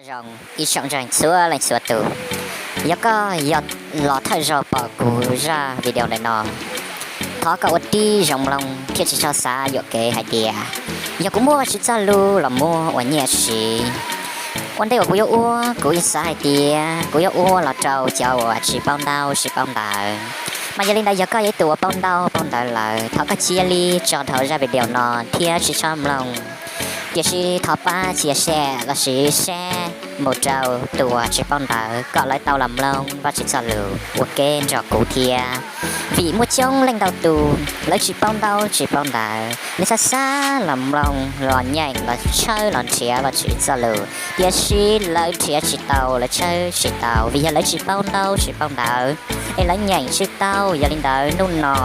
Zoo ib tsoom ntseeg txhua leej txhua tus, yog koj yog los thawj zaug pom kuv zaj video ntawm no, thov koj ua tib zoo mloog thiab tsis txhob xav yuam kev hais tias yog kuv muab Vajtswv txoj lus los muab ua nyiaj siv. Ua ntej uas kuv yuav ua, kuv yeej xav hais tias kuv yuav ua los rau cov uas tsis paub ntaub tsis paub ntawv. Mas yog li ntawd, yog koj yog ib tug uas paub ntaub paub ntawv lawm, thov koj cia li tso dhau zaj video no thiab tsis txhob mloog. Tiam sis thov pab cia seb lossis share mus rau tus uas tsis paub ntawv kom lawv tau los mloog Vajtswv txoj lus ua ke nrog kuv thiab. Vim muaj coob leej ntau tus lawv tsis paub ntaub tsis paub ntawv, lawv xav xav los mloog los nyeem los tshawb los nrhiav Vajtswv txoj lus, tiam sis lawv nrhiav tsis tau, lawv tshawb tsis tau, vim yog lawv tsis paub ntaub tsis paub ntawv, es lawv nyeem tsis tau. Yog li ntawd, hnub no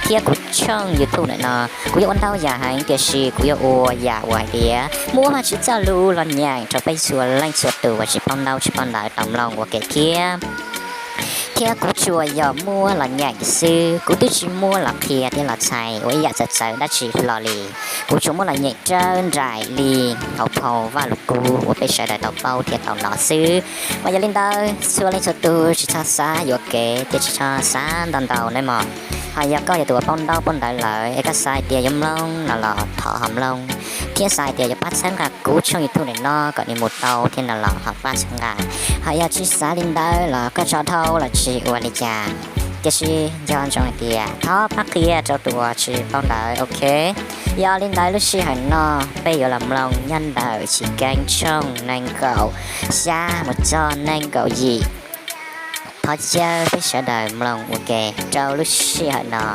thiab kuv tshooj YouTube ntawm no, kuv yuav ua ntau yam heev, tiam sis kuv yuav ua yam uas hais tias muab Vajtswv txoj lus los nyeem rau peb txhua leej txhua tus uas tsis paub ntaub tsis paub ntawv tau mloog ua ke thiab. Thiab kuv tsuas yog muab los nyeem xwb, kuv twb tsis muab los qhia thiab los txhais ua ib yam txawv txawv dab tsi hlo li. Kuv tsuas muab los nyeem raws nraim li hauv phau Vajluskub uas peb sawv daws tau paub thiab tau hnov xwb. Mas yog li ntawd, txhua leej txhua tus tsis txhob xav yuam kev thiab tsis txhob xav ntau ntau nawb mog. Ho yog koj yog tus uas paub ntaub paub ntawv lawm es koj xav hais tias yuav mloog no los thov ho mloog, thiab xav hais tias yuav pab txhawb nqa kuv tshooj YouTube ntawm no kom nws mus tau thiab no los ho pab txhawb nqa. Ho yog tsis xav li ntawd los koj tso dhau los tsis ua li cas, tiam sis nco ntsoov hais tias thov pab qhia rau tus uas tsis paub ntawv, ok. Yog li ntawd, lub sij hawm no peb yuav los mloog nyob ntawm Chiv Keeb tshooj nees nkaum xya mus txog nees nkaum yim. Thov caw peb sawv daws mloog ua ke rau lub sij hawm no.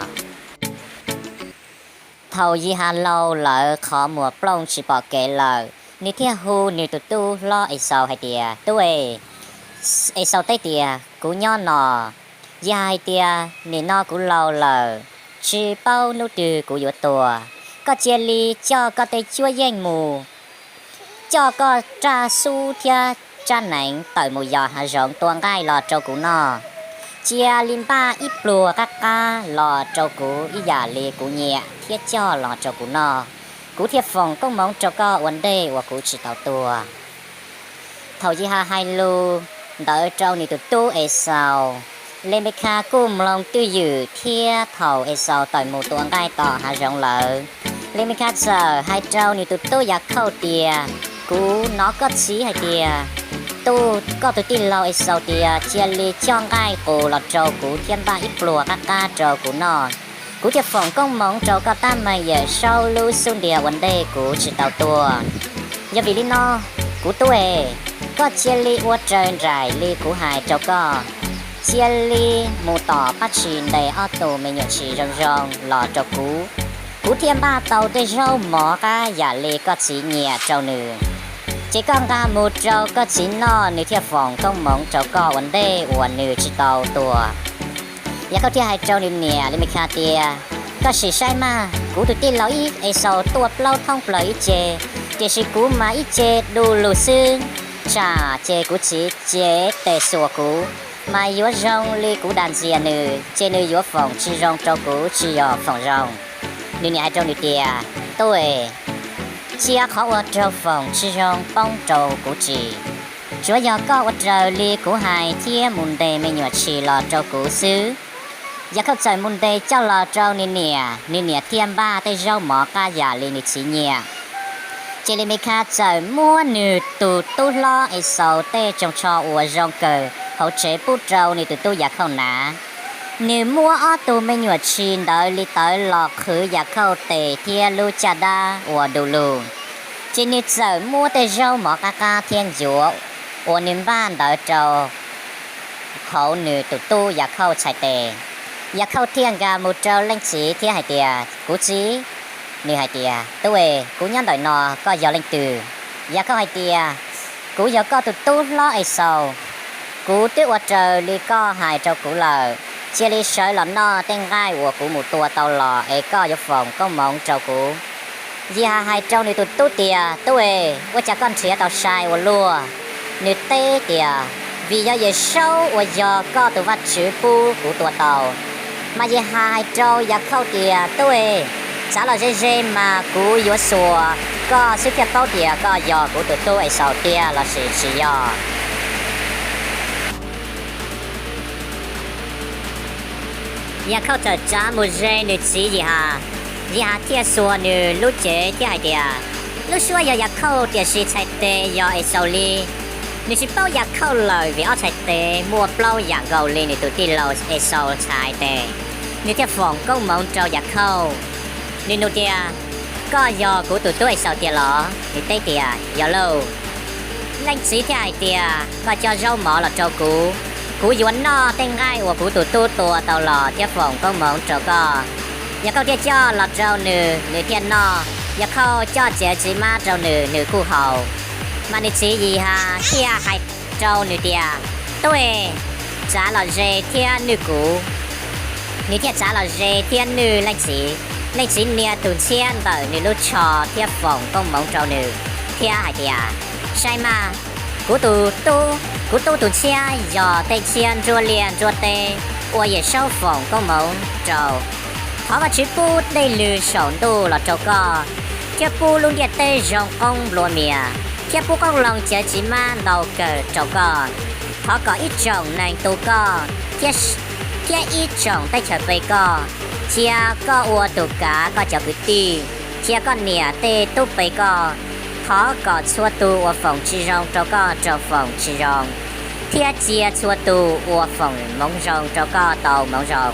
Thaum Yis Has laus lawv qhov muag plooj tsis pom kev lawm, nws thiaj hu nws tus tub hlob Exaus hais tias, Tub e. Exaus teb tias, Kuv nyob no. Yis Has hais tias, Nim no kuv laus lawm, tsis paub hnub twg kuv yuav tuag. Koj cia li coj koj tej cuab yeej mus, coj koj raj xub thiab rab hneev tawm mus yos hav zoov tua nqaij los rau kuv noj. Cia li npaj ib pluag qab qab los rau kuv ib yam li kuv nyiam thiab coj los rau kuv noj. Kuv thiaj foom koob hmoov rau koj ua ntej uas kuv tsis tau tuag. Thaum Yis Has hais lus ntawd rau nws tus tub Exaus, Lenpekhas kuj mloog twj ywm thiab thaum Exaus tawm mus tua nqaij tom hav zoov lawm, Lenpekhas txawm hais rau nws tus tub Yakhauj tias, Kuv hnov koj txiv hais tias, koj tus tij laug Exaus tias cia li coj nqaij qus los rau kuv thiab npaj ib pluag qab qab rau kuv noj. Kuv thiaj foom koob hmoov rau koj tab meeg yawm saub lub xub ntiag ua ntej kuv tsis tau tuag. Yog vim li no, kuv tub e, koj cia li ua raws nraim li kuv hais rau koj. Cia li mus tom pab tshis ntes ob tug me nyuam tshis zoo zoo los rau kuv. Kuv thiaj npaj tau tej zaub mov qab yam li koj txiv nyiam rau nws. Ces koj nqa mus rau koj txiv noj, nws thiaj foom koob hmoov rau koj ua ntej uas nws tsis tau tuag. Yakhauj thiaj hais rau nws niam Lenpekhas tias, Koj sim saib mas, kuv tus tij laug Exaus tuaj plaub thoob plaws ib ce, tiam sis kuv mas ib ce du lug xwb. Tsam ces kuv txiv cev tes xuas kuv, mas yuav zoo li kuv dag ntxias nws, ces nws yuav foom tsis zoo rau kuv tsis yog foom zoo. Nws niam hais rau nws tias, Tub e, cia qhov uas raug foom tsis zoo poob rau kuv tsis. Tsuav yog koj ua raws li kuv hais thiab mus ntes me nyuam tshis los rau kuv xwb. Yakhauj txawm mus ntes coj los rau nws niam, nws niam thiaj npaj tej zaub mov qab yam li nws txiv nyiam. Ces Lenpekhas txawm muab nws tus tub hlob Exaus tej tsoos tsho uas zoo kawg hauv tsev pub rau nws tus tub Yakhauj hnav. Nws muab ob tug me nyuam tshis ntawd li tawv los qhwv Yakhauj tes thiab lub caj dab uas du lug. Ces nws txawm muab tej zaub mov qab qab thiab ncuav uas nws npaj ntawd rau hauv nws tus tub Yakhauj txhais tes. Yakhauj thiaj nkag mus rau leej txiv thiab hais tias, Kuv txiv. Nws hais tias, Tub e, kuv nyob ntawm no, koj yog leej twg? Yakhauj hais tias, Kuv yog koj tus tub hlob Exaus. Kuv twb ua raws li koj hais rau kuv lawm. Cia li sawv los noj tej nqaij uas kuv mus tua tau los es koj yuav foom koob hmoov rau kuv. Yis Has hais rau nws tus tub tias, Tub e, ua cas koj nrhiav tau sai ua luaj? Nws teb tias, Vim yog Yawm Saub uas yog koj tus Vajtswv pub kuv tua tau. Mas Yis Has hais rau Yakhauj tias, Tub e, txav los ze ze mas kuv yuav xuas Koj xwb thiaj paub tias koj yog kuv tus tub Exaus tiag lossis tsis yog. Yakhauj txawm tsav mus ze nws txiv Yihaus. Yihaus thiaj xuas nws lub cev thiab hais tias, lub suab yog Yakhauj tiam sis txhais tes yog Exaus li. Nws tsis paub Yakhauj lawm vim ob txhais tes muaj plaub yam nkaus li nws tus tij laug Exaus txhais tes. Nws thiaj foom koob hmoov rau Yakhauj. Nws nug tias, koj yog kuv tus tub Exaus tiag los? Nws teb tias, yog lauj. Leej txiv thiaj hais tias, koj coj zaub mov los rau kuv, kuv yuav noj tej nqaij uas kuv tus tub tua tau los thiab foom koob hmoov rau koj. Yakhauj thiaj coj los rau nws, nws thiaj noj. Yakhauj coj txiav txiv mab rau nws, nws kuj haus. Mas nws txiv Yihaus thiaj hais rau nws tias, tub es, txav los ze thiab nwj kuv. Nws thiaj txav los ze thiab nwj leej txiv. Leej txiv nias tus ntxhiab ntawm nws lub tsho thiab foom koob hmoov rau nws, thiab hais tias, saib mas, kuv tus tub, kuv tub tus ntxhiab yog tej ntxhiab ntsuab liaj ntsuab teb uas Yexaus foom koob hmoov rau. Thov Vajtswv pub dej lwg saum ntuj los rau koj, thiab pub lub ntiaj teb zoo qoob nplua mias, thiab pub qoob loo cawv txiv mab ntau kawg rau koj. Thov kom ib tsoom neeg tu koj, thiab ib tsoom teb chaws pe koj. Cia koj ua tus kav koj cov kwv tij, cia koj niam tej tub pe koj. Thov kom txhua tus uas foom tsis zoo rau koj rau foom tsis zoo, thiab cia txhua tus uas foom hmoov zoo rau koj tau hmoov zoo.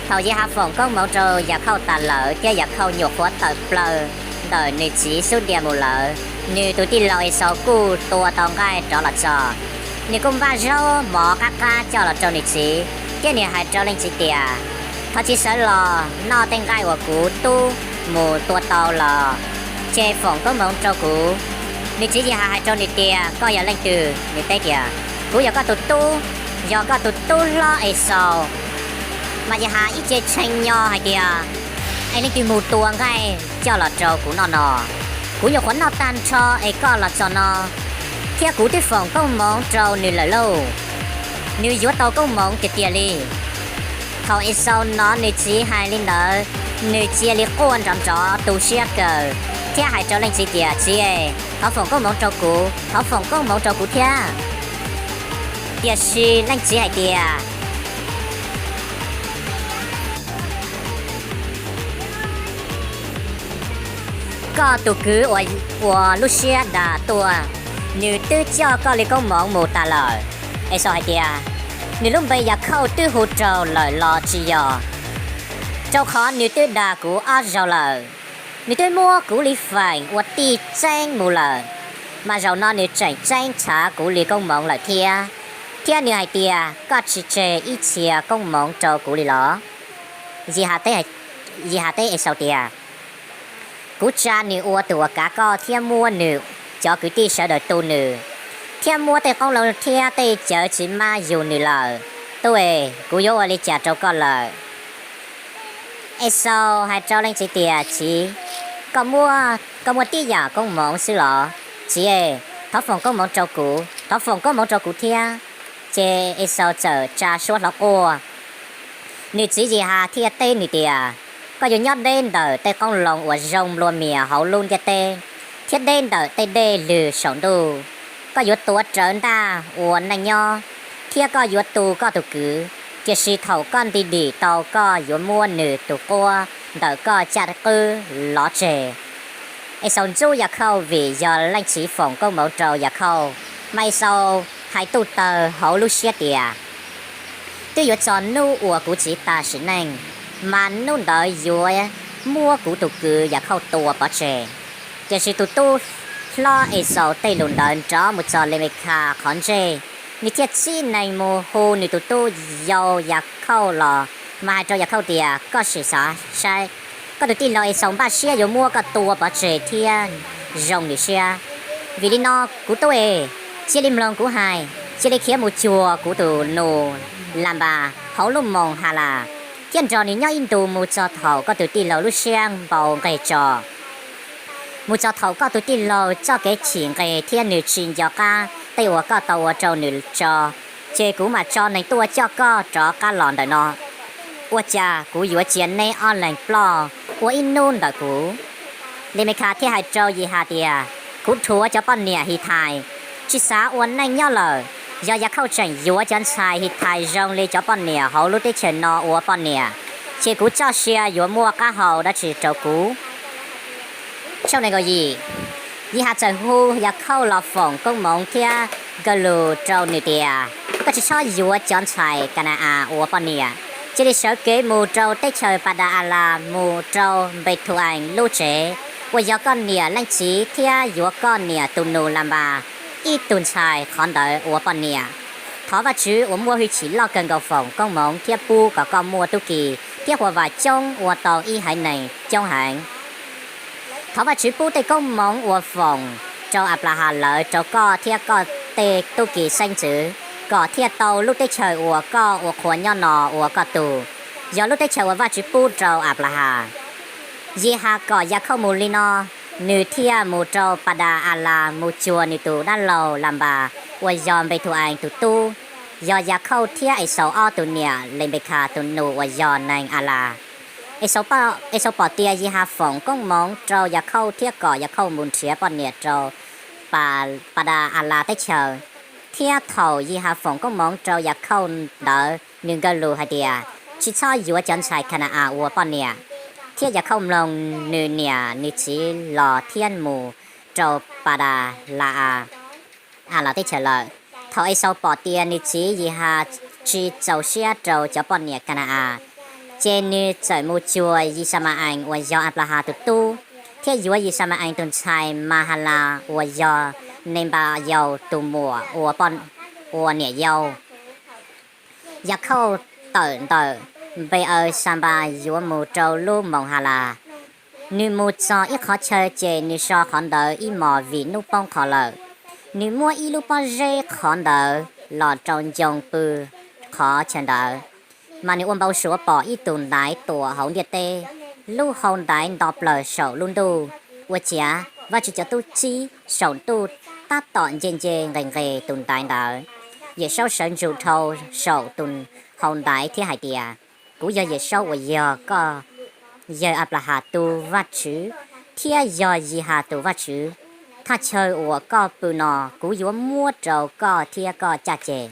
Thaum Yihaus foom koob hmoov rau Yakhauj tas lawm thiab Yakhauj nyuam qhuav tawm plaws ntawm nws txiv xub ntiag mus lawm, nws tus tij laug Exaus kuj tua tau nqaij rov los txog. Nws kuj npaj zaub mov qab qab coj los rau nws txiv, thiab nws hais rau leej txiv tias, thov txiv sawv los noj tej nqaij uas kuv tub mus tua tau los, ces foom koob hmoov rau kuv. Nws txiv Yihaus hais rau nws tias, koj yog leej twg? Nws teb tias, kuv yog koj tus tub, yog koj tus tub hlob Exaus. Mas Yihaus ib ce tshee nyo hais tias, es leej twg mus tua nqaij coj los rau kuv noj no? Kuv nyuam qhuav noj tag nrho es koj los txog no, thiab kuv twb foom koob hmoov rau nws lawm lauj. Nws yuav tau koob hmoov tiag tiag li. Thaum Exaus hnov nws txiv hais li ntawd, nws cia li quaj nrov nrov tu siab kawg, thiab hais rau leej txiv tias, txiv es, thov foom koob hmoov rau kuv, thov foom koob hmoov rau kuv thiab. Tiam sis leej txiv hais tias, koj tus kwv uas lub siab dag tuaj, nws twb coj koj li koob hmoov mus tas lawm. Exaus hais tias, nws lub npe Yakhauj twb hu raug lawm los tsis yog? Rau qhov nws twb dag kuv ob zaug lawm. Nws twb muab kuv li feem ua tij txeeb mus lawm, mas zaum no nws tseem txeeb txhav kuv li koob hmoov lawm thiab. Thiab nws hais tias, koj tsis tseg ib txhia koob hmoov rau kuv li los? Yihaus teb Exaus tias, kuv tsa nws ua tus uas kav koj thiab muab nws cov kwv tij sawv daws tu nws, thiab muab tej qoob loo thiab tej cawv txiv mab yug nws lawm. Tub es, kuv yuav ua li cas rau koj lawm? Exaus hais rau leej txiv tias, txiv, koj muaj tib yam koob hmoov xwb los? Txiv es, thov foom koob hmoov rau kuv, thov foom koob hmoov rau kuv thiab. Ces Exaus txawm tsa suab hlo quaj. Nws txiv Yihaus thiaj teb nws tias, koj yuav nyob deb ntawm tej qoob loo uas zoo nplua mias hauv lub ntiaj teb, thiab deb ntawm tej dej lwg saum ntuj. Koj yuav tuav rawv ntaj ua neej nyob, thiab koj yuav tu koj tus kwv, tiam sis thaum koj nti dim tau koj yuav muab nws tus quab ntawm koj caj qwb lov tseg. Exaus ntxub Yakhauj vim yog leej txiv foom koob hmoov rau Yakhauj, mas Exaus hais tuj tawg hauv lub siab tias, twb yuav txog hnub uas kuv txiv tas sim neej, mas hnub ntawd yuav muab kuv tus kwv Yakhauj tua pov tseg. Tiam sis tus tub hlob Exaus tej lus ntawd nrov mus txog Lenpekhas qhov ntsej, nws thiaj txib neeg mus hu nws tus tub yau Yakhauj los, mas hais rau Yakhauj tias, koj sim xav saib, koj tus tij laug Exaus npaj siab yuav muab koj tua pov tseg thiab zoo nws siab. Vim li no, kuv tub es, cia li mloog kuv hais, cia li khiav mus cuag kuv tus nus Lanpas hauv lub moos Halas, thiab nrog nws nyob ib ntus mus txog thaum koj tus tij laug lub siab npau nqe tso, mus txog thaum koj tus tij laug txoj kev chim nqe thiab nws tsis nco qab tej uas koj tau ua rau nws tso, ces kuv mam tso neeg tuaj coj koj rov qab los ntawm no. Ua cas kuv yuav cia neb ob leeg ploj ua ib hnub ntawm kuv? Li me kha thiaj hais rau Yis Has tias, Kuv rhuav cov poj niam His Thais, tsis xav ua neej nyob lawm. Yog Yas Khauj tseem yuav cov ntxhais His Thais zoo li cov poj niam hauv lub teb chaws no ua poj niam, ces kuv txoj sia yuav muaj qab hau dab tsi rau kuv? Tshooj nees nkaum yim, Yis Has txawm hu Yas Khauj los foom koob hmoov thiab nkaws lus rau nws tias, Koj tsis txhob yuav cov ntxhais Ka na-as ua poj niam. Cia li sawv kev mus rau teb chaws Pas Das As Las, mus rau Npes Thus Ees lub tsev uas yog koj niam leej txiv thiab yuav koj niam tus nus Las Npas ib tug ntxhais qhov ntawd ua poj niam. Thov Vajtswv uas muaj hwj chim loj kawg nkaus foom koob hmoov thiab pub kom koj muaj tub ki thiab huam vam coob, ua tau ib haiv neeg coob heev. Thov Vajtswv pub tej koob hmoov uas foom rau Anplahas lawv rau koj thiab koj tej tub ki xeeb ntxwv, kom thiaj tau lub teb chaws uas koj ua qhua nyob no ua koj tug, yog lub teb chaws uas Vajtswv pub rau Anplahas. Yis Has kom Yas Khauj mus li no, nws thiaj mus rau Pas Das As Las mus cuag nws tus dab laug Las Npas uas yog Npes Thus Ees tus tub, yog Yas Khauj thiab Exaus ob tug niam, Lenpekhas tus nus uas yog neeg As Las. Exaus pom tias Yis Has foom koob hmoov rau Yas Khauj thiab kom Yas Khauj mus nrhiav poj niam rau Pas Das As Las teb chaws, thiab thaum Yis Has foom koob hmoov rau Yas Khauj ntawd nws nkaws lus hais tias, Tsis txhob yuav cov ntxhais Ka na-as ua poj niam. Thiab Yas Khauj mloog nws niam nws txiv los thiab mus rau Pas Das As Las teb chaws lawm. Thaum Exaus pom tias nws txiv Yis Has tsis txaus siab rau cov poj niam Ka na-as, ces nws txawm mus cuag Yis Xas Mas Ees uas yog Anplahas tus tub, thiab yuav Yis Xas Mas Ees tus ntxhais Mas Has Las uas yog Nes Npas Yaus tus muam ua niam yau. Yas Khauj tawm ntawm Npe-as Xas Npas yuav mus rau lub moos Has Las. Nws mus txog ib qhov chaw ces nws so qhov ntawd ib hmos vim hnub poob qho lawm. Nws muab ib lub pob zeb qhov ntawd los rau ncoo pw qhov chaw ntawd, mas nws ua npau suav pom ib tug ntaiv tuam hauv ntiaj teb, lub hau ntaiv nto plaws saum lub ntuj. Ua ciav Vajtswv cov tub txib saum ntuj tab tom nce nce nqes nqes tus ntaiv ntawd. Yawm Saub sawv ntsug dhau saum tus hau ntaiv thiab hais tias, Kuv yog Yawm Saub uas yog koj yawg Anplahas tus Vajtswv thiab yog Yis Has tus Vajtswv. Thaj chaw uas koj pw no kuv yuav muab rau koj thiab koj caj ces.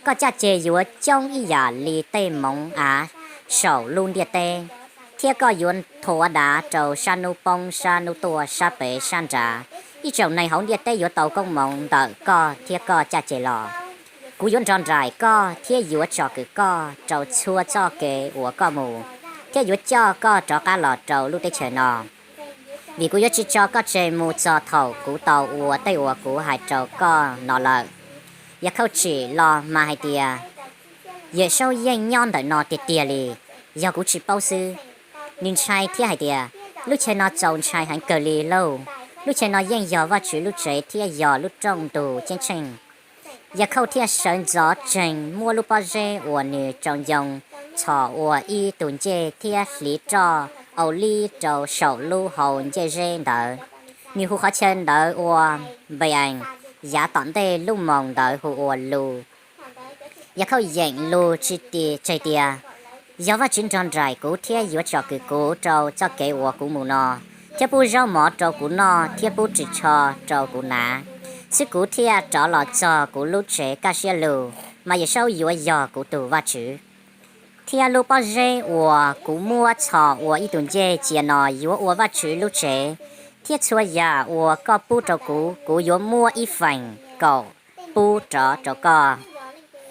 Koj caj ces yuav coob ib yam li tej moov av saum lub ntiaj teb, thiab koj yuav nthuav dav rau sab hnub poob, sab hnub tuaj, sab pem, sab nrad. Ib tsoom neeg hauv ntiaj teb yuav tau koob hmoov ntawm koj thiab koj caj ces los. Kuv yuav nrog nraim koj thiab yuav tsom kwm koj rau txhua txoj kev uas koj mus, thiab yuav coj koj rov qab los rau lub teb chaws no, vim kuv yuav tsis tso koj tseg mus txog thaum kuv tau ua tej uas kuv hais rau koj no lawm. Yas Khauj tsim los mas hais tias, Yawm Saub yeej nyob ntawm no tiag tiag li, yog kuv tsis paub xwb. Nws ntshai thiab hais tias, Lub chaw no txaus ntshai heev kawg li lauj! Lub chaw no yeej yog Vajtswv lub tsev thiab yog lub rooj ntug ceeb tsheej. Yas Khauj thiaj sawv ntxov tsees, muab lub pob zeb uas nws tsaus ncoo txhos ua ib tug ncej thiab hliv roj au lib rau saum lub hau ncej zeb ntawd. Nws hu qhov chaw ntawd ua Npe-ees, yav tom ntej lub moos ntawd hu ua Lus. Yas Khauj yeem lus tsis tseg tias, Yog Vajtswv nrog nraim kuv thiab yuav tsom kwm kuv rau txoj kev uas kuv mus no, thiab pub zaub mov rau kuv noj thiab pub ris tsho rau kuv hnav, xwb kuv thiaj rov los txog kuv lub tsev kaj siab lug, mas Yawm Saub yuav yog kuv tus Vajtswv. Thiab lub pob zeb uas kuv muab txhos ua ib tug ncej cia no yuav ua Vajtswv lub tsev, thiab txhua yam uas koj pub rau kuv, kuv yuav muab ib feem kaum pub rov rau koj.